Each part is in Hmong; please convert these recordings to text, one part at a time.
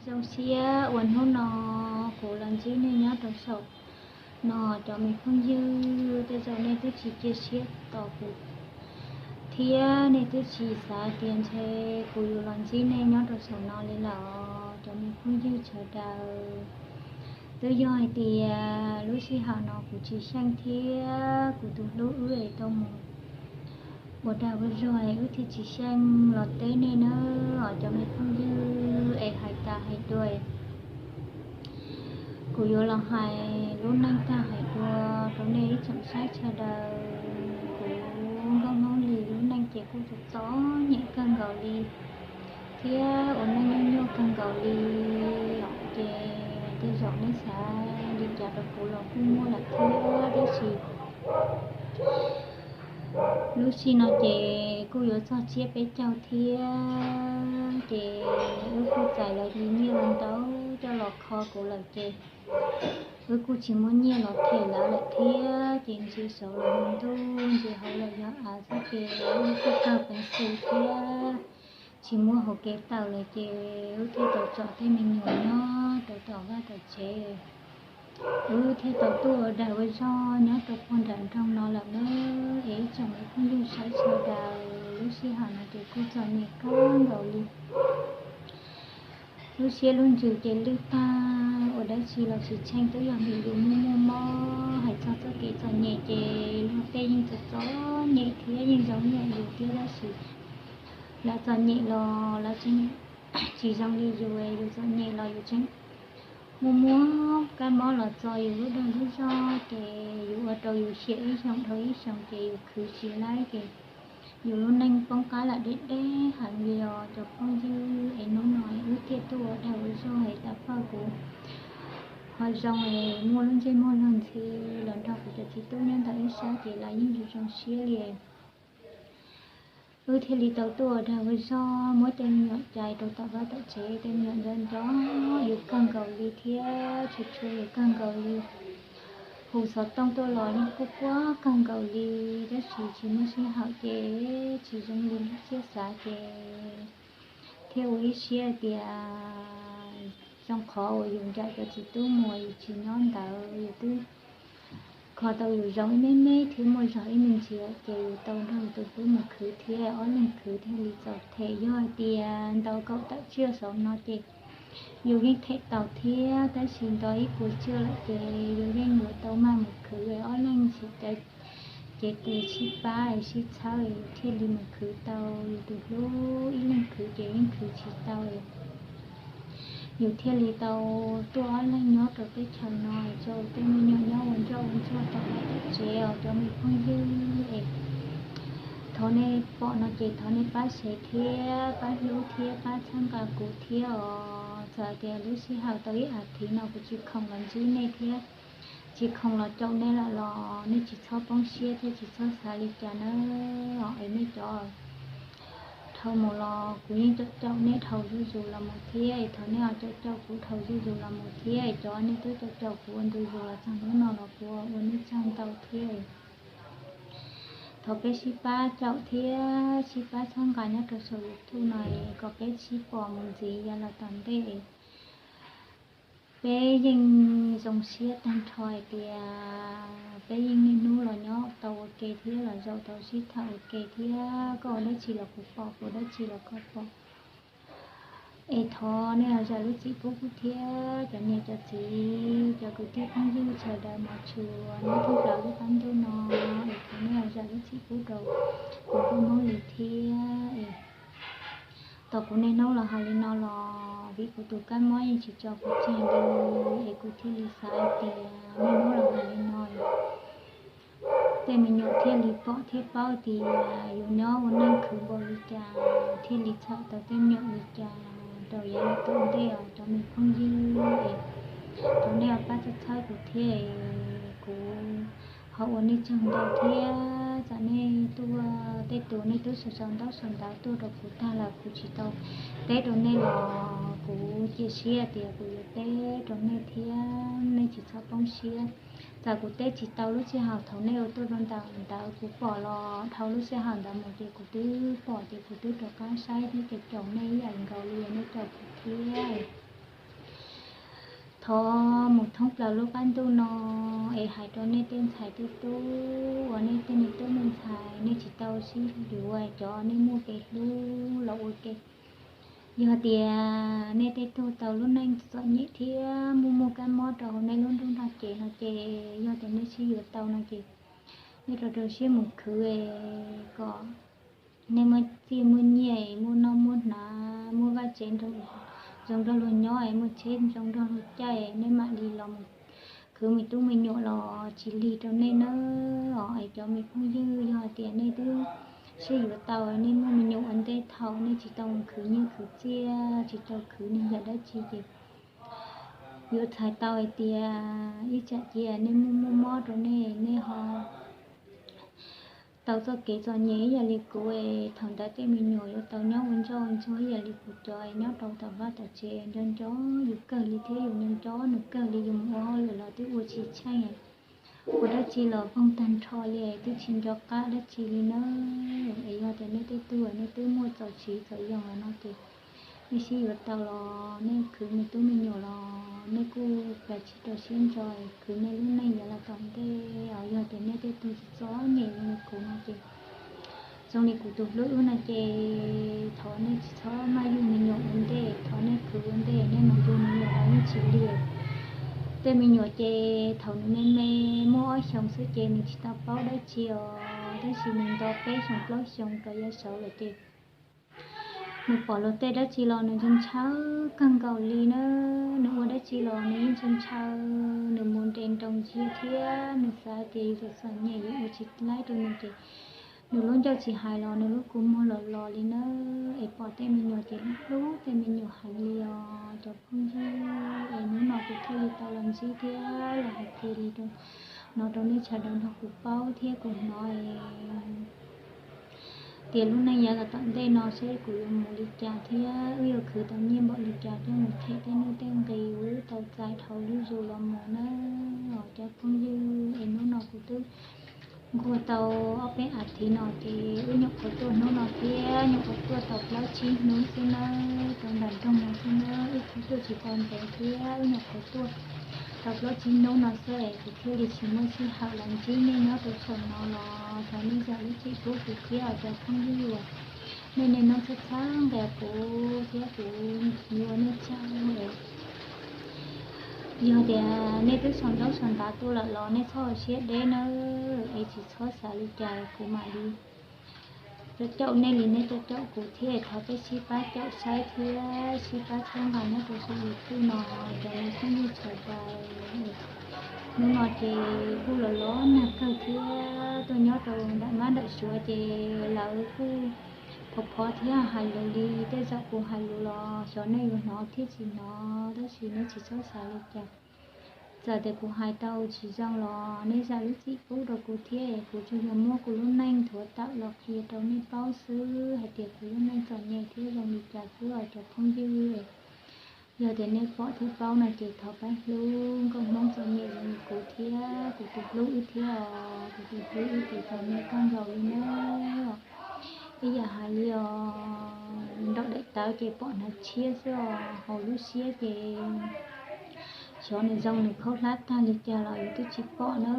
Zoo siab uas hnub no kuv los ntsib nej nyob rau saum no cov me phooj ywg, tej zaum nej twb tsis cia siab tos kuv thiab nej twb tsis xav tias ntshe kuv yuav los ntsib nej nyob rau saum no li lawm cov me phooj ywg sawv daws. Twb yog hais tias lub sij hawm no kuv tsis xyeej thiab kuv tus hlub wb es tau mus ua dag ua zog es wb thiaj tsis xyeej los teb nej nawb os cov me phooj ywg. Es hais tas hais dua, kuv yuav los hais lub neej tag hais dua rau nej ib tsoom saib sawv daws. Kuv Nkauj Hmoob Lis lub neej ces kuj txom txom nyem kawg nkaus li thiab ua neej nyuaj nyuaj kawg nkaus li os. Ces tej zaum nej xav li cas rau kuv los kuj muaj lawm thiab, tab sis lub sij no ces kuj yuav txog tsiab peb caug thiab, ces wb kuj txais los li nyiaj los ntau coj los kho kuv lawm ces wb kuj tsis muaj nyiaj los them lawv lawm thiab, ces ntsia saud los yog ntuj, ntsia hauv los yog av xwb ces wb kuj kawg peev xwm thiab tsis muaj hauv kev tawm lawm ces wb thiaj tau tso tej me nyuam nyob rau tom vaj tom tsev. Wb thiaj tau tuaj ua dag ua zog nyob rau puag nram nroog no lawm nawb. Es ib tsoom me phooj ywg sawv daws, lub sij hawm no ces kuj txom nyem kawg nkaus li. Lub siab lub ntsws ces lwj tag, ua dab tsi los tsis tsheej, twb yog vim yus muaj muaj mob. Hais txog txoj kev txom nyem ces luag tej yeej txom txom nyem thiab yeej zoo nyiam yus thiab, tab sis lawv txom nyem los lawv tseem tsis zoo li yus, yus txom nyem los yus tseem muaj muaj kab mob los txog yus lub dag lub zog ces yus ua rau yus xiam ib xyoos dhau ib xyoos ces yus khwv tsis laib ces yus lub neej poob qab lawm deb deb heev li os cov phooj ywg. Es hnub no wb thiaj tuaj ua dag ua zog es tas faj kuv ho zoo es muaj lub ntsej muag luag ntxhi los nrog kuv cov txiv tub nyob ntawm ib sab ces lawv yeej zoo zoo siab li. Wb thiaj li tau tuaj ua dag ua zog muab tej me nyuam cais rau tom vaj tom tsev, tej me nyuam nco nco yus kawg nkaus li thiab tshua tshua yus kawg nkaus li. Hu xov tooj tuaj los yeej quaj quaj kawg nkaus li, tab sis tsis muaj sij hawm ces tsis zoo li lub siab xav ces thiaj ua ib siab tias zoo qhov uas yus ncaim cov txiv tub mus yus tsis nyob ntawd, yus twb kho tau yus zoo ib me me thiab muaj zog ib me ntsis ces yus tau nrog yus tus hlub mus khwv thiab ob leeg khwv thiaj li txaus them. Yog hais tias ntaus kaum tawm tsiaj xaus no ces yus yeej them tau thiab, tab sis nto ib puas tsiaj lawm ces yus yeej yuav tau maj mus khwv ob leeg sib cav ces tes sib pab sib txhawb thiaj li mus khwv tau. Yus tus hlub ib leeg khwv ces yeej khwv tsis tau. Yus thiaj li tau tuaj ob leeg nyob rau teb chaws no, tso tej me nyuam nyob ua ntsoj ua ntsuag rau hauv tsev os cov me phooj ywg es. Thov nej pom no ces thov nej pab share thiab pab hlub thiab pab txhawb nqa kuv thiab os. Txawm tias lub sij hawm tau ib as thiv no kuv tsis khoom los ntsib nej thiab tsis khoom los caum nej lawm los nej tsis txhob poob siab thiab tsis txhob xav li cas nawb. Es nej cov dhau mus los kuv yeej caum caum nej dhau zuj zus los mus thiab, es thov nej ho caum caum kuv dhau zuj zus los mus thiab. Es cov nej twb caum caum kuv ua ntu zus los txog hnub no los kuv ua nej tsaug ntau thiab. Thov peb sib pab caum thiab sib pab txhawb nqa nyob rau saum YouTube no es kom peb sib pom mus ntxiv yav los tom ntej. Peb yeej zoo siab tag nrho hais tias peb yeej niaj hnub los nyob tau ua ke thiab los zaum tau sib tham ua ke thiab, koj ua dab tsi los kuv pom, kuv ua dab tsi los koj pom. Es thov nej ho zam lub txim pub kuv thiab cov niam cov txiv cov kwv tij phooj ywg sawv daws mos tshua nyob thoob plaws lub qab ntuj no, es thov nej ho zam lub txim pub rau kuv Nkauj Hmoob Lis thiab. Es tos kuv niaj hnub los hais li no los vim kuv tus kab mob yeej tsis tso kuv tseg li, es kuv thiaj li xav hais tias niaj hnub los hais li no tej me nyuam thiaj li pom thiab paub tias yus nyob ua neej khwv npaum li cas, thiaj li txhawm tau tej me nyuam li cas rau yav tom ntej os cov me phooj ywg. Es thov nej ho pab txhawb txhawb kuv thiab, kuv ho ua nej tsaug ntau thiab. Txawm nej tuaj tej tus nej twb sau sau ntaub sau ntawv tuaj rau kuv tag lawm kuv tsis tau teb rau nej los kuv cia siab tias kuv yuav teb rau nej thiab, nej tsis txhob poob siab. Txawm kuv teb tsis tau lub sij hawm thaum nej ua tuaj rau ntawm ntawd, kuv pom los dhau lub sij hawm ntawd mus ces kuv twb pom ces kuv twb rov qab saib thiab caum caum nej ib yam nkaus li nej caum kuv thiab. Thov mus thoob plaws lub qab ntuj no es hais rau nej tej ntxhais tej tub uas nej tej me tub me ntxhais nej tsis tau sib yuav, cov nej muaj kev hlub los ua ke. Yog tias nej tej tug tau lub neej txom nyem thiab muaj muaj kab mob rau hauv nej lub ntuj nrog cev no ces yog tias nej sib yuav tau no ces nej rau rau siab mus khwv kom nej muaj txiaj muaj nyiaj, muaj noj muaj hnav, muaj vaj tsev zoo nrog luag nyob, muaj tsheb zoo nrog luag caij, nej mam li los mus khwv me tub me nyuam los tsis lig rau nej nawb os. Es cov me phooj ywg, yog tias nej twb sib yuav tau, nej muaj me nyuam ua ntej thaum nej tsis tau mus khwv nyiaj khwv txiaj, tsis tau khwv nyiaj yam dab tsi ces yuav txhais tau hais tias ib tsam cia nej muaj muaj mob rau nej, nej ho tau txoj kev txom nyem ib yam li kuv es thaum ntawd tej me nyuam yuav tau nyob ua ntsoj ua ntsuag ib yam li kuv cov nyob rau tom vaj tom tsev nco nco yus kawg li thiab yus nco nco nws kawg li, yus mus ua hauj lwm los twb ua tsis tsheej, ua dab tsi los voog tag nrho li, twb tsis nco qab dab tsi li nawb. Es yog tias nej tej tug nej twb muaj txaus siv txaus yoog los no ces nej sib yuav tau los nej khwv me tub me nyuam los nej kuj kav tsij rau siab ntso khwv nej lub neej yav los tom ntej os. Yog tias nej tej tug txom txom nyem li kuv no ces zoo li kuv tus hlub wb no ces thov nej tsis txhob maj yug me nyuam ua ntej, thov nej khwv ua ntej, nej mus yug me nyuam los yeej tsis lig. Tej me nyuam ces thaum nws me me muaj ob xyoos xwb ces nws tsis tau paub dab tsi os, tab sis nws nto peb xyoos plaub xyoos rov yav saud lawm ces nws pom luag tej dab tsi los nws ntshaw ntshaw kawg nkaus li na. Nws ua dab tsi los nws yeej ntshaw ntshaw, nws mus nres nroos ntsia thiab nws xav tias yus txom txom nyem yus ua tsis laib rau nws ces nws lub ncauj tsis hais los nws lub kua muag los los li na. Es pom tej me nyuam ces hlub tej me nyuam heev li os cov phooj ywg. Es hnub no kuv thiaj li tau los ntsib thiab los hais kiag li no rau nej sawv daws nrog kuv paub thiab kuv hnov tias lub neej yav los tom ntej no seb kuv yuav mus li cas thiab wb yuav khwv tau nyiaj npaum li cas coj mus them tej nuj tej nqi uas wb tau txais dhau lub zos los mus na. Os cov phooj ywg, es hnub no kuv twb nquag tau ob peb as thiv no ces wb nyuam qhuav tuaj hnub no thiab nyuam qhuav tuaj tau plaub tsib hnub xwb nawb, rau nram nroog no xwb nawb, wb kuj tuaj tsis tau ntev thiab wb nyuam qhuav tuaj tau plaub tsib hnub no xwb es kuv thiaj li tsis muaj sij hawm los ntsib nej nyob rau saum no los thov nej zam lub txim pub kuv thiab os cov phooj ywg uas nej niaj hnub txhawb txhawb nqa kuv thiab kuv yuav nej tsaug. Yog tias nej twb sau ntaub sau ntawv tuaj lawm los nej txhob ua siab deb nawb, es tsis txhob xav li cas kuv mam li caum nej li nej caum kuv thiab. Thov peb sib pab caum saib thiab sib pab txhawb nqa nyob rau saum YouTube no cov me phooj ywg sawv daws. Hnub no ces kuj los los nag kawg thiab tuaj nyob rau nram mab nram suav ces lawv kuj phov phov thiab hais lus li, tej zaum kuv hais lus los xyov nej yuav hnov thiab tsis hnov tab sis nej tsis txhob xav li cas. Txawm tias kuv hais tau tsis zoo los nej zam lub txim pub rau kuv thiab, kuv tsuas yog muab kuv lub neej nthuav tawm los qhia rau nej paub xwb hais tias kuv lub neej txom nyem thiab zoo li cas xwb os cov phooj ywg. Yog tias nej pom thiab paub no ces thov pab hlub nkauj Hmoob txom nyem zoo li kuv thiab kuv tus hlub wb thiab os, kuv tus hlub wb ces txom nyem kawg nkaus li na. Ib yam hais li os, nraum daim tawv ces pom hnav tshiab xwb os, hauv lub siab ces xyov nws zoo nws khaub hlab tag li cas los yus twb tsis pom na.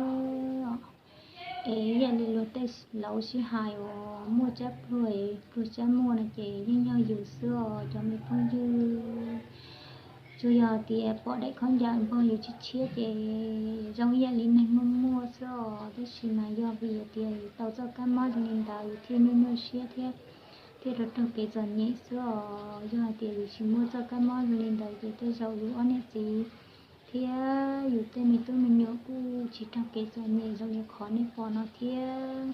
Es ib yam li luag tej laus sib hais uas muaj tsab pluag pluag tsab muaj no ces yeej yog yus xwb os cov me phooj ywg. Tsuas yog tias pom daim khaub ncaws npog yus tshiab tshiab ces zoo ib yam li neeg muaj muaj xwb os, tab sis mas yog vim hais tias yus tau txoj kab mob zoo li ntawd yus thiaj nyuaj nyuaj siab thiab thiaj rau raug kev txom nyem xwb os. Yog hais tias yus tsis muaj txoj kab mob zoo li ntawd ces tej zaum yus ob niam txiv thiab yus tej me tub me nyuam kuj tsis raug kev txom nyem zoo li qhov nej pom no thiab.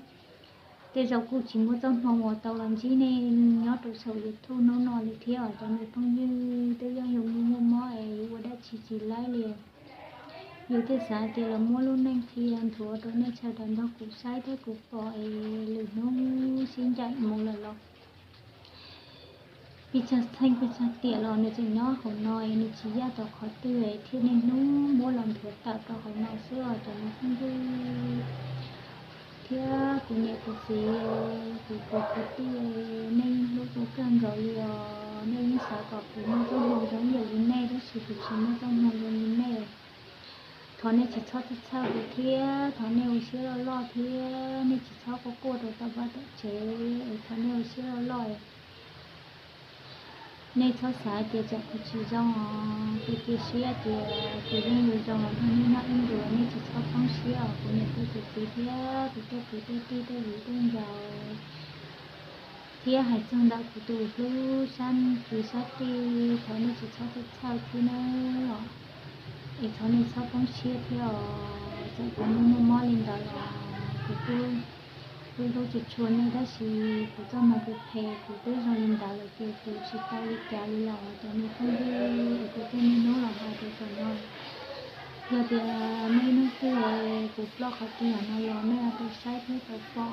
Tej zaum kuj tsis muaj txoj hmoo uas tau los ntsib nej nyob rau saum YouTube hnub no li thiab os cov me phooj ywg. Twb yog yus muaj muaj mob es yus ua dab tsi tsis laib li, yus thiaj xav tias los muab lub neej qhia nthuav rau nej sawv daws nrog kuv saib thiab kuv pom es lwm hnub sib ncaim mus lawm los pes tsawg txheej pes tsawg tiam los nws tseem nyob hauv no es nws tsis yaj tau qhov twg thiaj niaj hnub muab los nthuav tawm rau hauv no xwb os cov me phooj ywg thiab kuv niam kuv txiv, kuv kwv kuv tij, nej yeej hlub kuv kawg nkaus li os. Nej yeej xav kom kuv muaj txoj hmoo zoo ib yam li nej tab sis kuv tsis muaj txoj hmoo zoo li nej. Thov nej tsis txhob txhawj txhawj kuv thiab, thov nej ua siab loj loj thiab nej tsis txhob quaj quaj rau tom vaj tom tsev, es thov nej ua siab loj loj. Nej txhob xav tias tsam kuv tsis zoo os, kuv cia siab tias kuv yeej yuav zoo los nrog nej nyob ib ntus, nej tsis txhob poob siab os kuv niam kuv txiv thiab kuv tej kwv tej tij tej viv tej ncaus, thiab hais txog ntawm kuv tus hlub sab kwv sab tij, thov nej tsis txhob txhawj txhawj thiab nawb. Es thov nej txhob poob siab thiab os, txawm kuv muaj muaj mob li ntawd los kuv kuj hlub hlub tshua tshua nej, tab sis kuv txoj hmoo phem phem kuv twb zoo li ntawd lawm ces kuv tsis tau li cas li lawm os cov me phooj ywg. Es kuv thiaj niaj hnub los hais rau cov no, yog tias muaj ib hnub twg kuv ploj qhov twg yam no los nej tau saib thiab tau pom.